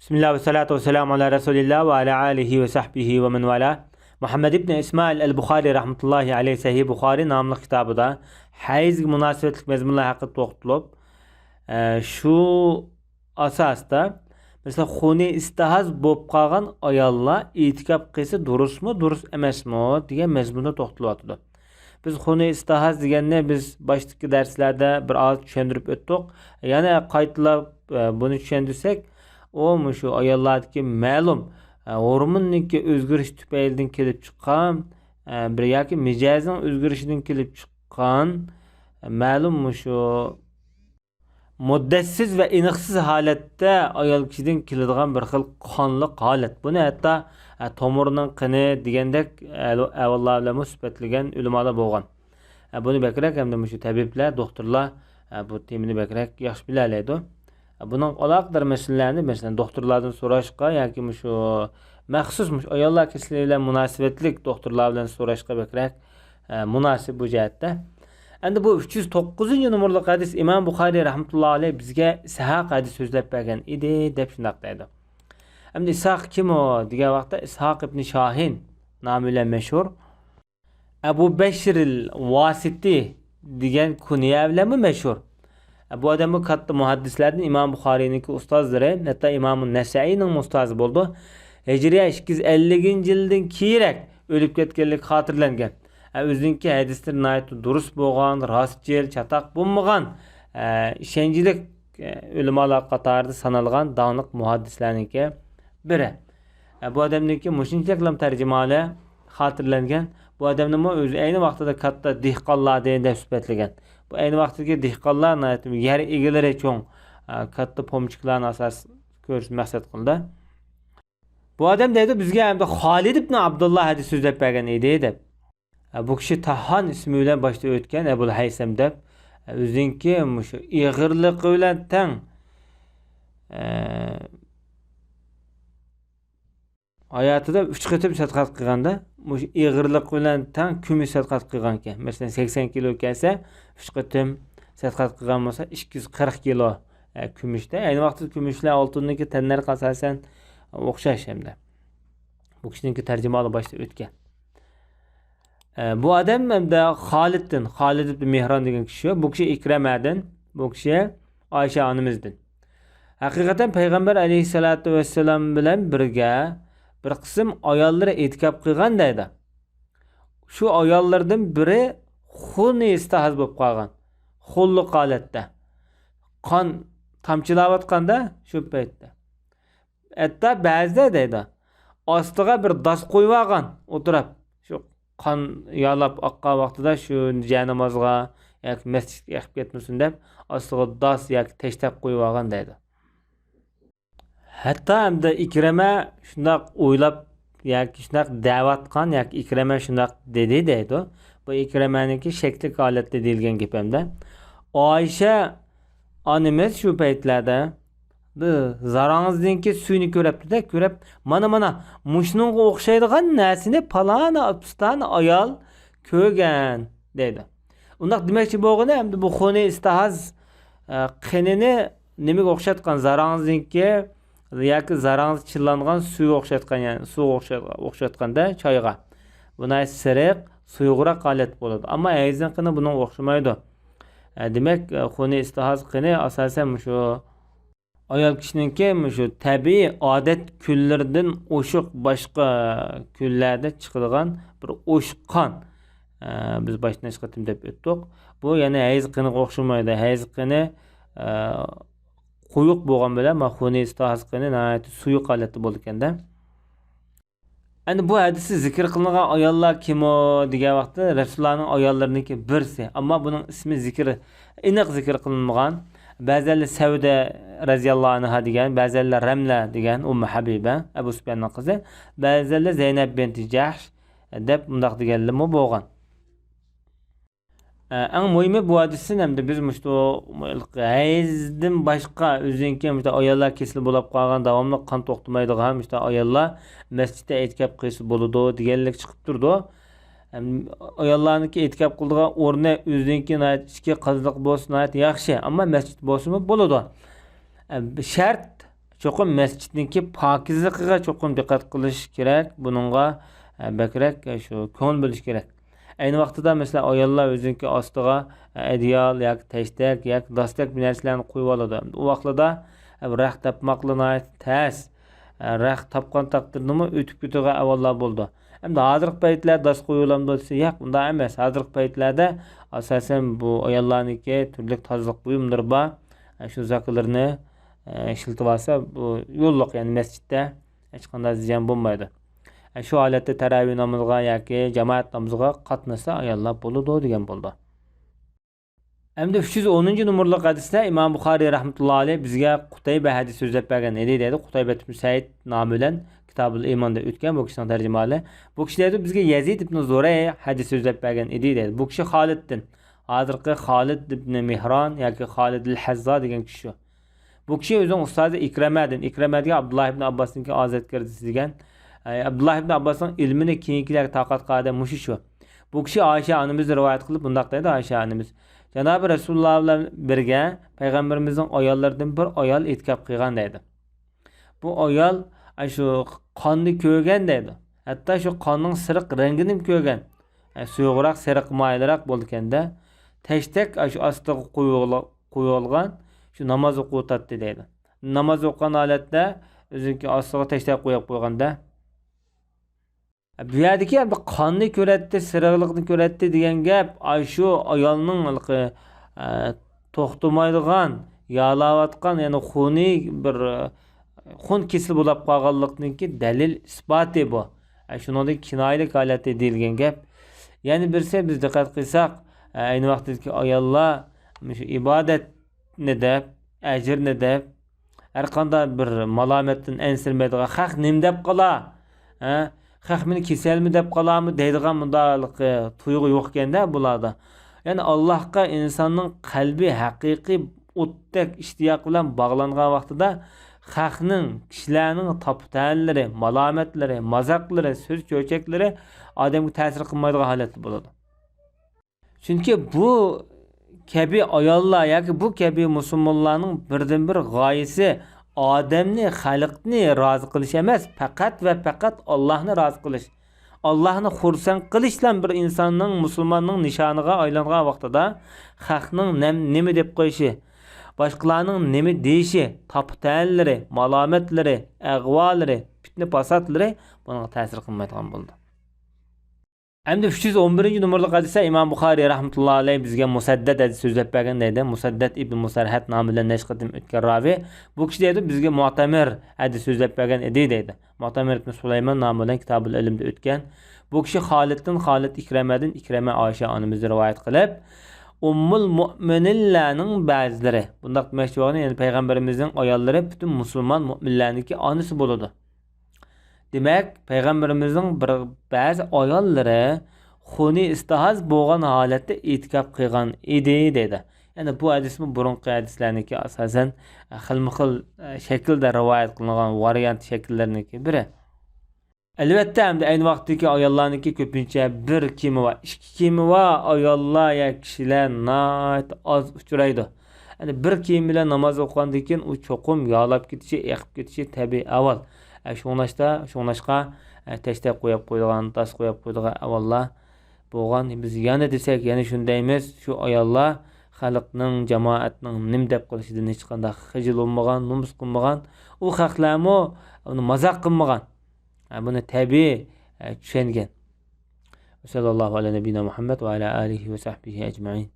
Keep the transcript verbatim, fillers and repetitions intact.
بىسمىللا ۋەسسالاتۇ ۋەسسالامۇ ئالا رەسۇلىللا ۋە ئالا ئالىھى ۋە سەھبىھى ۋە مەن ۋالا. مۇھەممەد ئىبن ئىسمائىل ئەل بۇخارى رەھمەتۇللاھى ئەلەيھ سەھىھ بۇخارى ناملىق كىتابىدا ھەيزگە مۇناسىۋەتلىك مەزمۇنلار ھەققىدە توختىلىپ، ئە، شۇ ئاساستا، مەسىلەن، خۇنى ئىستىھاز بولۇپ قالغان ئاياللار ئېتىكاپ قىلسا دۇرۇسمۇ، دۇرۇس ئەمەسمۇ دېگەن مەزمۇندا توختىلىۋاتىدۇ. بىز خۇنى ئىستىھاز دېگەننى بىز باشتىكى دەرسلەردە بىر ئاز چۈشەندۈرۈپ ئۆتتۇق. يەنە قايتىلاپ، ئە، بۇنى چۈشەندۈرسەك، ئۇ مۇشۇ ئاياللاردىكى مەلۇم، ئە، ھورموننىڭكى ئۆزگىرىشى تۈپەيلىدىن كېلىپ چىققان، ئە، بىر ياكى مىجەزنىڭ ئۆزگىرىشىدىن كېلىپ چىققان، ئە، مەلۇم مۇشۇ مۇددەتسىز ۋە ئېنىقسىز ھالەتتە ئايال كىشىدىن كېلىدىغان بىر خىل قانلىق ھالەت. بۇنى ھەتتا، ئە، تومۇرنىڭ قېنى دېگەندەك، ئە، ئەھۋاللار بىلەنمۇ سۈپەتلىگەن ئۆلىمالار بولغان. ئە، بۇنى بەكرەك ھەمدە مۇشۇ تەبىبلەر، دوختۇرلار، ئە، بۇ تېمىنى بەكرەك ياخشى بىلەلەيدۇ. ئە، بۇنىڭغا ئالاقىدار مەسىلىلەرنى، مەسىلەن، دوختۇرلاردىن سوراشقا ياكى مۇشۇ مەخسۇس مۇشۇ ئاياللار كېسىلى بىلەن مۇناسىۋەتلىك دوختۇرلار بىلەن سوراشقا بەكرەك، ئە، مۇناسىپ بۇ جەھەتتە. ئەمدى بۇ ئۈچ يۈز توققۇزىنچى نومۇرلۇق ھەدىس ئىمام بۇخارىي رەھمەتۇللا ئەلەيھ بىزگە ئىسھاق ھەدىس سۆزلەپ بەرگەن ئىدى، دەپ شۇنداق دەيدۇ. ئەمدى ئىسھاق كىم ئۇ دېگەن ۋاقىتتا، ئىسھاق ئىبنى شاھىن نامى بىلەن مەشھۇر. ئەبۇ بەشرىل ۋاسىتى دېگەن كۇنيە بىلەنمۇ مەشھۇر. بۇ ئادەممۇ كاتتا مۇھەددىسلەردىن، ئىمام بۇخارىينىڭكى ئۇستازلىرى، ھەتتا ئىمام نەسەئىينىڭمۇ ئۇستازى بولىدۇ. ھىجرىيە ئىككى يۈز ئەللىكىنچى يىلدىن كېيىنرەك ئۆلۈپ كەتكەنلىكى خاتىرىلەنگەن. ئە، ئۆزىنىڭكى ھەدىسلىرى ناھايىتى دۇرۇس بولغان، راستچىل، چاتاق بولمىغان، ئە، ئىشەنچلىك، ئە، ئۆلىمالار قاتارىدا سانالغان داڭلىق مۇھەددىسلەرنىڭكى بىرى. ئە، بۇ ئادەمنىڭكى مۇشۇنچىلىكلا تەرجىمىھالى خاتىرىلەنگەن. بۇ ئادەمنىمۇ ئۆزى ئەينى ۋاقتىدا كاتتا دېھقانلاردىن دەپ سۈپەتلىگەن. بۇ ئەينى ۋاقتىدىكى دېھقانلار ناھايىتى يەر ئىگىلىرى چوڭ، ئە، كاتتا پومچىكلارنى ئاساس كۆرۈش مەقسەت قىلدى. بۇ ئادەم دەيدۇ، بىزگە ئەمدى خالىد ئىبن ئابدۇللا ھەدىس سۆزلەپ بەرگەن ئىدى، دەپ. ئە، بۇ كىشى تاھان ئىسمى بىلەن باشتا ئۆتكەن، ئەبۇل ھەيسەم دەپ. ئە، ئۆزىنىڭكى مۇشۇ ئېغىرلىقى بىلەن تەڭ، ئە، ھاياتىدا ئۈچ قېتىم سەدىقە قىلغاندا، مۇشۇ ئېغىرلىق بىلەن تەڭ كۈمۈش سەدىقە قىلغانىكەن. مەسىلەن، سەكسەن كىلو كەلسە، ئۈچ قېتىم سەدىقە قىلغان بولسا، ئىككى يۈز قىرىق كىلو، ئە، كۈمۈشتە. ئەينى ۋاقىتتا كۈمۈش بىلەن ئالتۇننىڭكى تەننەرخى ئاساسەن ئوخشاش ھەمدە. بۇ كىشىنىڭكى تەرجىمىھالى باشتا ئۆتكەن. ئە، بۇ ئادەم ھەمدە خالىدتىن، خالىد ئىبن مېھران دېگەن كىشى، بۇ كىشى ئىكرەمەدىن، بۇ كىشى ئائىشە ئانىمىزدىن. ھەقىقەتەن پەيغەمبەر ئەلەيھىسسالاتۇ ۋەسسالام بىلەن بىرگە بىر قىسىم ئاياللىرى ئېتىكاپ قىلغان دەيدۇ. شۇ ئاياللىرىدىن بىرى خۇنى ئىستىھاز بولۇپ قالغان. خۇنلۇق ھالەتتە. قان تامچىلاۋاتقاندا شۇ پەيتتە. ھەتتا بەزىدە دەيدۇ، ئاستىغا بىر داس قويۇۋالغان ئولتۇرۇپ. شۇ قان يالاپ ئاققان ۋاقتىدا شۇ جەنامازغا ياكى مەسچىتكە ئېقىپ كەتمىسۇن دەپ، ئاستىغا داس ياكى تەشتەك قويۇۋالغان دەيدۇ. ھەتتا ئەمدى ئىكرىمە شۇنداق ئويلاپ ياكى شۇنداق دەۋاتقان ياكى ئىكرىمە شۇنداق دېدى دەيدۇ. بۇ ئىكرىمەنىڭكى شەكلىك ھالەتتە دېيىلگەن گېپىمدە. ئائىشە ئانىمىز شۇ پەيتلەردە بۇ زاراڭزىنىڭكى سۈيىنى كۆرۈپتۇ-دە، كۆرۈپ، «مانا، مانا، مۇشۇنىڭغا ئوخشايدىغان نەرسىنى پالانى، پۇستانى ئايال كۆرگەن» دەيدۇ. ئۇنداق دېمەكچى بولغىنى ئەمدى بۇ خۇنى ئىستىھاز، ئە، قېنىنى نېمىگە ئوخشاتقان؟ زاراڭزىنىڭكى ياكى زاراڭزا چىلانغان سۇغا ئوخشاتقان، يەنى سۇغا ئوخشات-، ئوخشاتقاندا چايغا. بۇ ناھايىتى سېرىق، سۇيۇقراق ھالەت بولىدۇ. ئەمما ھەيزنىڭ قېنى بۇنىڭغا ئوخشىمايدۇ. ئە، دېمەك، ئە، خۇنى ئىستىھاز قېنى ئاساسەن مۇشۇ ئايال كىشىنىڭكى مۇشۇ تەبىئىي ئادەت كۈنلىرىدىن ئوشۇق باشقا كۈنلەردە چىقىدىغان بىر ئوشۇق قان. ئە، بىز باشتىن ھېچ قېتىم دەپ ئۆتتۇق. بۇ يەنە ھەيز قېنىغا ئوخشىمايدۇ. ھەيز قېنى، ئە، قويۇق بولغان بىلەن، ما خۇنى ئىستىھاز قېنى ناھايىتى سۇيۇق ھالەتتە بولىدىكەن-دە. ئەنە بۇ ھەدىستە زىكىر قىلىنغان ئاياللار كىمۇ دېگەن ۋاقىتتا، رەسۇلۇللانىڭ ئاياللىرىنىڭكى بىرسى. ئەمما بۇنىڭ ئىسمى زىكىر، ئېنىق زىكىر قىلىنمىغان. بەزەنلەر سەۋدە رەزىياللاھۇ ئەنھا دېگەن، بەزەنلەر رەملە دېگەن، ئۇممۇ ھەبىبە، ئەبۇ سۇپياننىڭ قىزى. بەزەنلەر زەينەب بىنتى جەھش دەپ مۇنداق دېگەنلىرىمۇ بولغان. ئە، ئەڭ مۇھىمى بۇ ھەدىستىن ئەمدى بىز مۇشۇ ھەيزدىن باشقا ئۆزىنىڭكى مۇشۇ ئاياللار كېسىلى بولۇپ قالغان، داۋاملىق قان توختىمايدىغان مۇشۇ ئاياللار مەسچىتتە ئېتىكاپ قىلسا بولىدۇ دېگەنلىك چىقىپ تۇرىدۇ. ئەم، ئاياللارنىڭكى ئېتىكاپ قىلىدىغان ئورنى ئۆزىنىڭكى ناھايىتى ئىچكى قازىلىق بولسا ناھايىتى ياخشى، ئەمما مەسچىت بولسىمۇ بولىدۇ. ئە، شەرت، چوقۇم مەسچىتنىڭكى پاكىزلىقىغا چوقۇم دىققەت قىلىش كېرەك. بۇنىڭغا، ئە، بەكرەك، ئە، شۇ كۆڭۈل بۆلۈش كېرەك. ئەينى ۋاقتىدا، مەسىلەن، ئاياللار ئۆزىنىڭكى ئاستىغا، ئە، ئەدىيال ياكى تەشتەك ياكى داستەك بىر نەرسىلەرنى قويۇۋالىدۇ. ئۇ ۋاقتىدا، ئە، رەخت تاپماقلا ناھايىتى تەس. ئە، رەخت تاپقان تەقدىردىمۇ ئۆتۈپ كېتىدىغان ئەھۋاللار بولىدۇ. ئەمدى ھازىرقى پەيتلەردە داس قويۇۋالامدۇ دېسە، ياق، ئۇنداق ئەمەس. ھازىرقى پەيتلەردە ئاساسەن بۇ ئاياللارنىڭكى تۈرلۈك تازىلىق بۇيۇملىرى بار. ئە، شۇ زاكىلىرىنى، ئە، ئىشلىتىۋالسا، بۇ يوللۇق، يەنى مەسچىتتە ھېچقانداق زىيان بولمايدۇ. ئە، شۇ ھالەتتە تەرەۋىھ نامىزىغا ياكى جامائەت نامىزىغا قاتناشسا، ئاياللار بولىدۇ دېگەن بولىدۇ. ئەمدى ئۈچ يۈز ئونىنچى نومۇرلۇق ھەدىستە ئىمام بۇخارىي رەھمەتۇللاھى ئەلەيھ بىزگە قۇتەيبە ھەدىس سۆزلەپ بەرگەن ئىدى دەيدۇ. قۇتەيبە ئىبن سەئىد نامى بىلەن كىتابۇل ئىماندا ئۆتكەن بۇ كىشىنىڭ تەرجىمىھالى. بۇ كىشى دەيدۇ، بىزگە يەزىد ئىبن زۇرەي ھەدىس سۆزلەپ بەرگەن ئىدى دەيدۇ. بۇ كىشى خالىدتىن، ھازىرقى خالىد ئىبن مېھران ياكى خالىد ئەل ھەززا دېگەن كىشى شۇ. بۇ كىشى ئۆزىنىڭ ئۇستازى ئىكرەمەدىن، ئىكرەمە دېگەن ئابدۇللا ئىبن ئابباسنىڭكى ئازادگىرىسى دېگەن، ئە، ئابدۇللا ئىبن ئابباسنىڭ ئىلمىنى كېيىنكىلەرگە تارقاتقان ئادەم مۇشۇ شۇ. بۇ كىشى ئائىشە ئانىمىزدىن رىۋايەت قىلىپ مۇنداق دەيدۇ، ئائىشە ئانىمىز، جانابى رەسۇلۇللا بىلەن بىرگە پەيغەمبىرىمىزنىڭ ئاياللىرىدىن بىر ئايال ئېتىكاپ قىلغان دەيدۇ. بۇ ئايال، ئە، شۇ قاننى كۆرگەن دەيدۇ. ھەتتا شۇ قاننىڭ سېرىق رەڭگىنىمۇ كۆرگەن. ئە، سۇيۇقراق، سېرىق مايىلراق بولىدىكەن-دە. تەشتەك، ئە، شۇ ئاستىغا قويۇۋال-، قويۇۋالغان، شۇ ناماز ئوقۇۋاتاتتى دەيدۇ. ناماز ئوقۇغان ھالەتتە ئۆزىنىڭكى ئاستىغا تەشتەك قويۇپ قويغان-دە. بۇ يەردىكى ئەمدى قاننى كۆرەتتى، سېرىقلىقنى كۆرەتتى دېگەن گەپ، ئاي، شۇ ئايالنىڭ ھېلىقى، ئە، توختىمايدىغان، يالاۋاتقان، يەنى خۇنى بىر، ئە، خۇن كېسىلى بولاپ قالغانلىقنىڭكى دەلىل ئىسپاتى بۇ. ئە، شۇنىڭدىن كىنايىلىك ھالەتتە دېيىلگەن گەپ. يەنە بىرسى، بىز دىققەت قىلساق، ئە، ئەينى ۋاقىتتىكى ئاياللار مۇشۇ ئىبادەتنى دەپ، ئەجىرنى دەپ، ھەرقانداق بىر مالامەتتىن ئەنسىرىمەيدىغان، خەق نېمە دەپ قالا؟ ھە؟ خەق مېنى كېسەلمۇ دەپ قالامۇ دەيدىغان مۇنداق تۇيغۇ يوقكەن-دە بۇلاردا. يەنى ئاللاھقا ئىنساننىڭ قەلبى ھەقىقىي ئوتتەك ئىشتىياق بىلەن باغلانغان ۋاقتىدا خەقنىڭ، كىشىلەرنىڭ تاپا-تەنىلىرى، مالامەتلىرى، مازاقلىرى، سۆز چۆچەكلىرى ئادەمگە تەسىر قىلمايدىغان ھالەتتە بولىدۇ. چۈنكى بۇ كەبى ئاياللار ياكى بۇ كەبى مۇسۇلمانلارنىڭ بىردىنبىر غايىسى ئادەمنى، خەلقنى رازى قىلىش ئەمەس، پەقەت ۋە پەقەت ئاللاھنى رازى قىلىش. ئاللاھنى خۇرسەن قىلىشلا بىر ئىنساننىڭ، مۇسۇلماننىڭ نىشانىغا ئايلانغان ۋاقتىدا خەقنىڭ نەم-، نېمە دەپ قويۇشى، باشقىلارنىڭ نېمە دېيىشى، تاپا-تەنىلىرى، مالامەتلىرى، ئەغۋالىرى، پىتنە-پاساتلىرى بۇنىڭغا تەسىر قىلمايدىغان بولىدۇ. ئەمدى ئۈچ يۈز ئون بىرىنچى نومۇرلۇق ھەدىستە ئىمام بۇخارىي رەھمەتۇللاھى ئەلەيھ بىزگە مۇسەددەد ھەدىس سۆزلەپ بەرگەن دەيدۇ. مۇسەددەد ئىبن مۇسەرھەد نامى بىلەن نەچچە قېتىم ئۆتكەن راۋى. بۇ كىشى دەيدۇ، بىزگە مۇئتەمىر ھەدىس سۆزلەپ بەرگەن ئىدى دەيدۇ. مۇئتەمىر ئىبن سۇلايمان نامى بىلەن كىتابۇل ئىلمدا ئۆتكەن. بۇ كىشى خالىدتىن، خالىد ئىكرەمەدىن، ئىكرەمە ئائىشە ئانىمىزدىن رىۋايەت قىلىپ، ئۇممۇل مۇئمىنىنلارنىڭ بەزىلىرى، بۇنداق دېمەكچى بولغىنى، يەنى پەيغەمبىرىمىزنىڭ ئاياللىرى پۈتۈن مۇسۇلمان مۇئمىنلەرنىڭكى ئانىسى بولىدۇ. دېمەك، پەيغەمبىرىمىزنىڭ بىر، بەزى ئاياللىرى خۇنى ئىستىھاز بولغان ھالەتتە ئېتىكاپ قىلغان ئىدى، دەيدۇ. يەنى بۇ ھەدىسمۇ بۇرۇنقى ھەدىسلەرنىڭكى ئاساسەن خىلمۇ خىل شەكىلدە رىۋايەت قىلىنغان ۋارىيانت شەكىللىرىنىڭكى بىرى. ئەلۋەتتە، ئەمدى ئەينى ۋاقىتتىكى ئاياللارنىڭكى كۆپىنچە بىر كىيىمى بار، ئىككى كىيىمى بار ئاياللار يا كىشىلەر ناھايىتى ئاز ئۇچرايدۇ. يەنى بىر كىيىم بىلەن ناماز ئوقۇغاندىن كېيىن ئۇ چوقۇم يالاپ كېتىشى، ئېقىپ كېتىشى تەبىئىي ئەھۋال. ئە، شۇڭلاشتا، شۇڭلاشقا، ئە، تەشتەك قويۇپ قويىدىغان، داس قويۇپ قويىدىغان ئەھۋاللار بولغان. بىز يەنە دېسەك، يەنە شۇنى دەيمىز، شۇ ئاياللار خەلقنىڭ، جامائەتنىڭ نېمە دەپ قىلىشىدىن ھېچقانداق خىجىل بولمىغان، نومۇس قىلمىغان، ئۇ خەقلەرمۇ ئۇنى مازاق قىلمىغان. ھە، بۇنى تەبىئىي، ھە، چۈشەنگەن. وصلى الله على نبينا محمد وعلى آله وصحبه أجمعين.